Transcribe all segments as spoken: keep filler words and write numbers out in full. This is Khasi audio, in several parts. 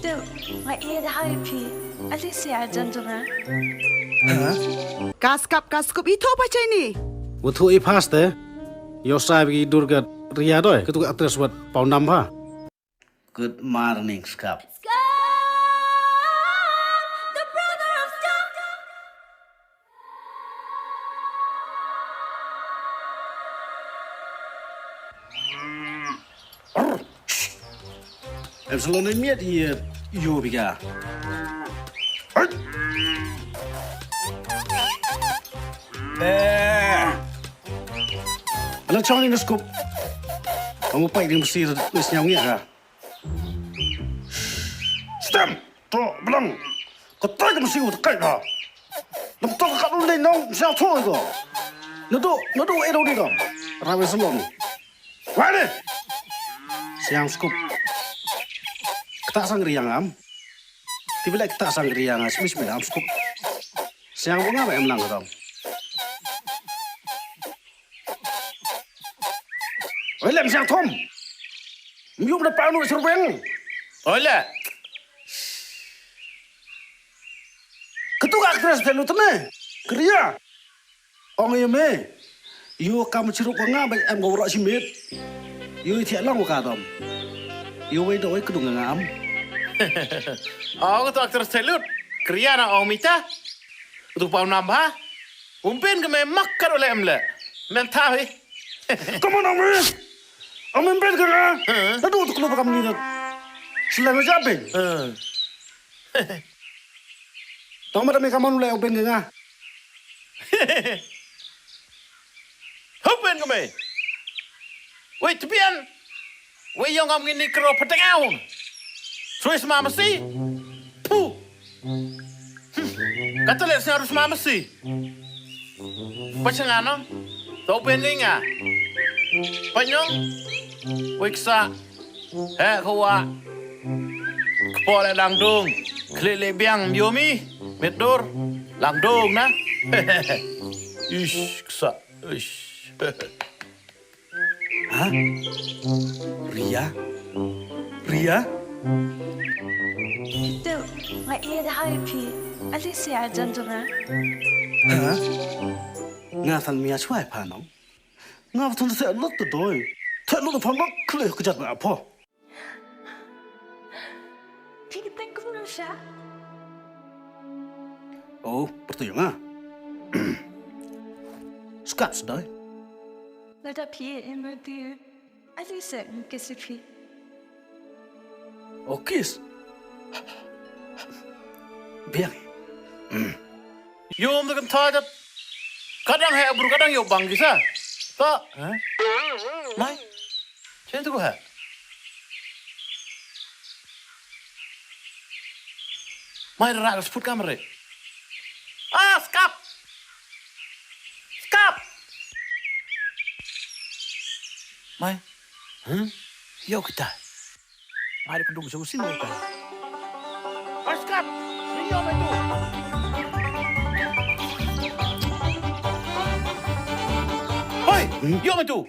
Nga ïeit ha phi. Alicia jan jong nga. Ka skap ka skup i thoh pa chaini. Wa thoh i paste. Yo sa bi dur gat ria doi. Katu ka actress wat pau nam ha. Good morning, Skap. Skap, the brother of Skap. Em salon em miet i yo biga. Eh. Ala chong ni skup. Kamu pai ding mesti wis nyang ngi ha. Stem, to blang. Ko tai ka mesti u kai ha. Lam to ka dun dei nong siang to ko. Nadu, nadu e do di dong. Rawe salon. Wale. Siang skup. Kata sang riang am. Ti bela kata sang riang am, smis bela am skup. Siang bunga ba em lang dong. Oi lem siang thom. Mium da panu serweng. Oi le. Ketu ka actress te lu tene. Keria. Ong ye me. Yu kam chirup nga ba em go ro simit. Yu thiak lang ka dom. Yu wei doi kedung nga am. Ong tu actress te lut. Keria na ong mita. Tu pau nam ha. Umpin ke me mak kat oleh em le. Men thaw hi. Come on, Ami. Ami umpin ke nga. Huh? Nadu tu kelu pakam ni dah. Seleng aja ben. Huh. Tong mata me kaman ulai umpin ke nga. Umpin ke me. Wei tepian. Wei yong am ngini kero peteng aun. Sui sma masi. Puh. Kata leh sñiaw rus ma masi. Pachanga no. To pen ni nga. Panyong. Wiksa. He khawa. Kpo le langdung. Khle le biang yomi. Mitdur. Langdung na. Ish ksa. Ish. Ha? Ria? Ria? Te, nga ïeit ha phi. Alicia jan jong nga. Ha? Nga than mia chwai pha nong. Nga than se lot to doi. Te lot pha nok kle kjat na pho. Phi ki teng kumno sha? Oh, pertu nga. Skap sedoi. Lada phi em berdi. Ali se kiss phi. Oh, kiss. Biang. Yom de kan tha jat. Kadang he bru kadang yo bang kisa. Ta, ha? Mai. Chen tu ha. Mai ra ka sput kamre. Ah, skap. Skap. Mai. Hmm? Yo kita. Mai da kdum shu sin kita. Oi, skap. Ni yo mai tu. Hoi, hmm? Yo mai tu.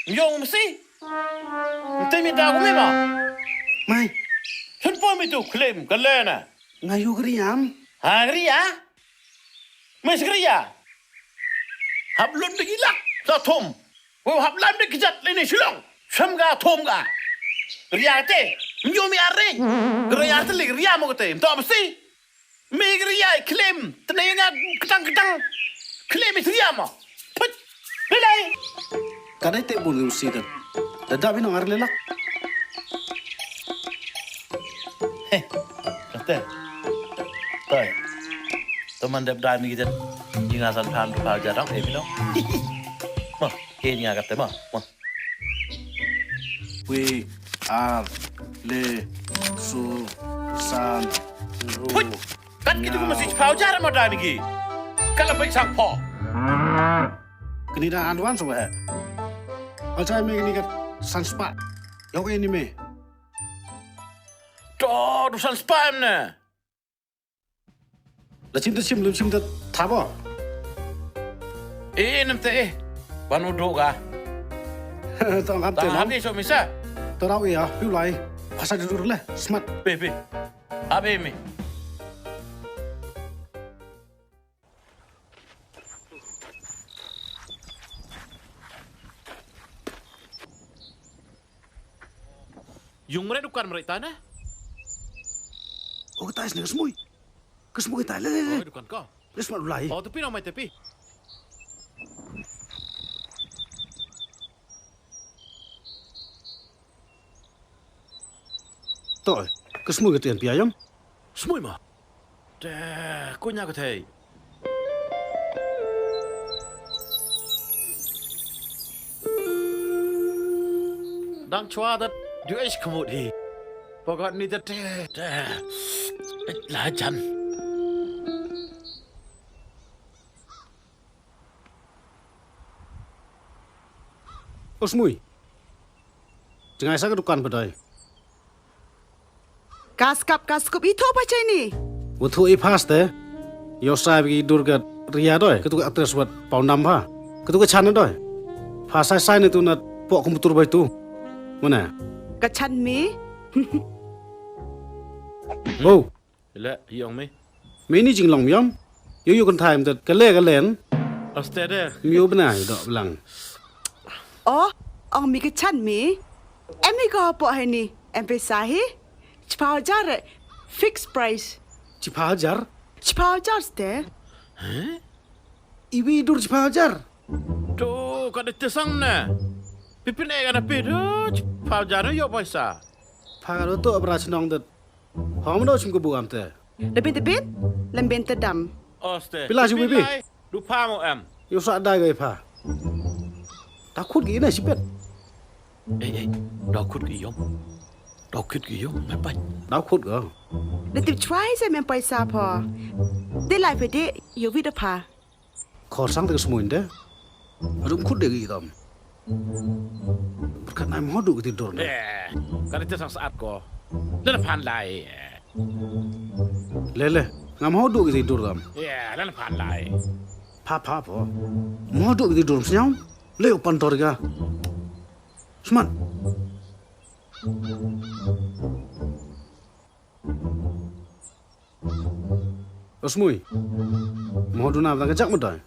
Yo mesti. Nte mi da ko mi ma. Mai. Sun po mi tu claim ka lena. Nga yu griam. Ha gria. Mes gria. Hap lun de gilak. Sa thum. Wo hap lam de kijat leni Shillong. Sam ga thum ga. Ria te. Nyu mi are. Gria te le ria mo te. Nto mesti. Mi gria claim. Tene nga ketang ketang. Claim is ria mo. Put. Bilai. Kadai te bun mesti te. Dada bino ngar lelak. Heh, kata. Toi. Teman dep dai mi gitet. Jinga san phan tu pha jarang, eh, bino. Ma, ke ni kata ma, ma. Wi, ar, le, su, san, ru. Put! Kat kitu ko mesti pha jar ma dai mi gi. Kala bai sang pho. Kini da advance wa. Al chai mi kini kat san spa. Yok ini mi. To, dusan spam ne. La chim ta chim, lum chim ta thabo. Eh, nam te eh. Ban u do ga. To ngam te. Ba nam. Ni so misa. To rau ya, piu lai. Pasa da dur le, smat. Pe, pe. Abe me. Yung mre dukan mre ta na? Oh, ka tai sne ka smui. Ka smui tai, le, le, le. Oh, dukan ko. Le smat u lai. Oh, tepi na mai tepi. To, ka smui ka tian pia yam. Smui ma. Te, kunya ka thei. Dang chwa dat, du es kemut hi. Pokat ni te, te, te, la jan. O Smui. Jngai sa ka dukan ba doi. Ka skap ka skup i tho pa chai ni. Wa tho i pas te. Yo sa bi dur ka ria doi. Ka tu ka actress wat pau nam ha. Ka tu ka chan doi. Pa sai sai ni tu na pok komputer bai tu. Mana? Ka chan mi. Oh. Ila, hi ong me. Me ni jinglong miom. Yo yo kan time tat kale kalen. Aste de. Mio bna yo dok blang. Oh, ong mi ka chan mi. Em mi ko hapoh hai ni. Em pisa hi. Chiphaw hajar. Fixed price. Chiphaw hajar? Chiphaw hajar ste. Huh? Iwi dur chiphaw hajar. To, ka de tesang na. Pipin e ka na pi do chiphaw hajar yo paisa. Phaw hajar to abra chnong tat. Hom do chim ko bu am te. Da bin te bin, lem bin te dam. Oste. Pila ji wibi. Du pha mo em. Yo sa dai gai pha. Ta khut gi na sipet. Ei ei, da khut gi yom. Da khut gi yom, mai pai. Da khut ga. Da tip chwai se men paisa pha. De lai phe de, yo wi da pha. Khor sang te ka smuin de. Adum khut de ki dom. Berkat nai modu ki tidur ne. Eh, ka de te sang saat ko. Lana phan lai. Le le, ngam hodu ki tidur dom. Ya, lana phan lai. Pha pha pho. Modu ki tidur snyau. Le upan tor ga. Smat. Osmui. Mo duna ba ka jak mo dai.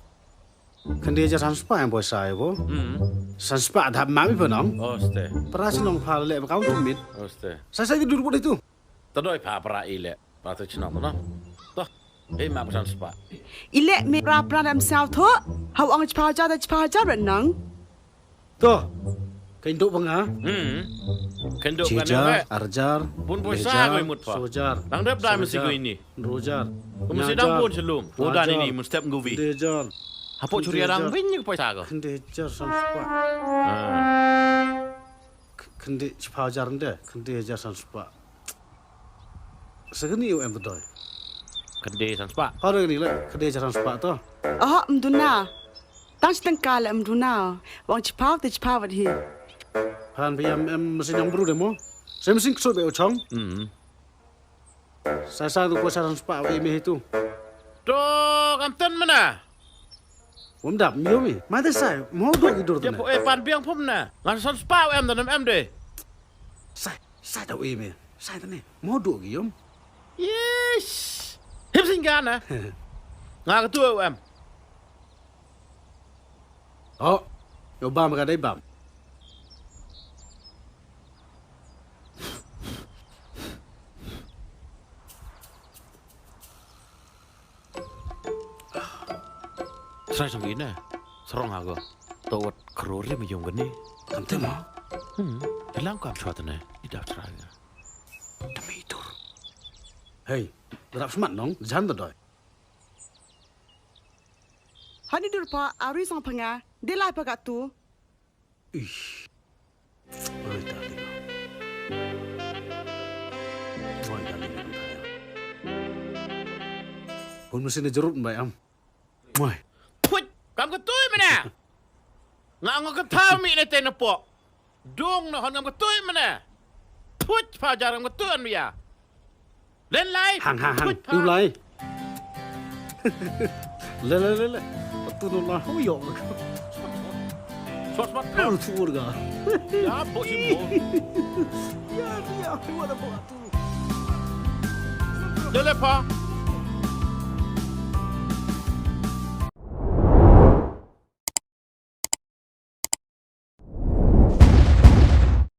Khynde hajar san spah em poisa ai bo. Hmm. San spah dhap ma mi pha nong. Oste. Para chnong pha le ba kaun tu mit. Oste. Sa sa ki dur bo dai tu. Ta doi pha para i le. Para tu chnong tu nong. To. Ei ma ba san spah. I le me ra para dam sao tho. Hau ong chpa hajar da chpa hajar nong. To. Kein duk ba nga. Hmm. Kein duk ba nga. Chi hajar, ar hajar, bun poisa ko imut pha. Nang dep dai mesti ko ini. Ru hajar. Ko mesti dang bun selum. Udah ini mesti nguvi. Khynde hajar. Hapo churi arang win ni ko poisa ko. Khynde hajar san spah. Ah. Khynde chiphaw hajar nde. Khynde hajar san spah. Sagani u em doi. Khynde san spah. Hare ni le khynde hajar san spah to. Oh, mduna. Tang shi tyngka le mduna. Wang chiphaw te chiphaw wat hi. Phan pia em mesin yang bru de mo. Sem mesin ksut be u chong. Hmm. Sa sa tu ko sa san spah wa ime hitu. To kam ten mana. Wam dap mio mi. Ma te sai mo do ki dur te. Pho e pan biang phum na. Ngan san spah em da nam em de. Sai sai da ime. Sai da ne. Mo do ki yom. Yes. Hip sing gana. Nga ka tu em. Oh, yo bam ka dai bam. Trai song ina, serong aku. To wat krori mi yong gani. Kam tema. Hmm, hilang kam chwa tane. Ida trai. Demi itu. Hey, berap semat nong, jan ta doi. Hani dur pha, ari sang pha nga, de lai pha ka tu. Ish. Oi, darling. Oi, darling. Hun mesin jarut mbai am. Moi. Put, kam ka tu mana? Nga nga ka thau mi ne te na po. Dong na hon ngam ka tuit mane. Tuit pha jar ngam ka tuit an mia. Len lai. Hang hang hang. Tuit pha. Yu lai. Le le le le. Tu no la ho yo. Sot sot. Ho tu ga. Ya bo si bo. Lele pa.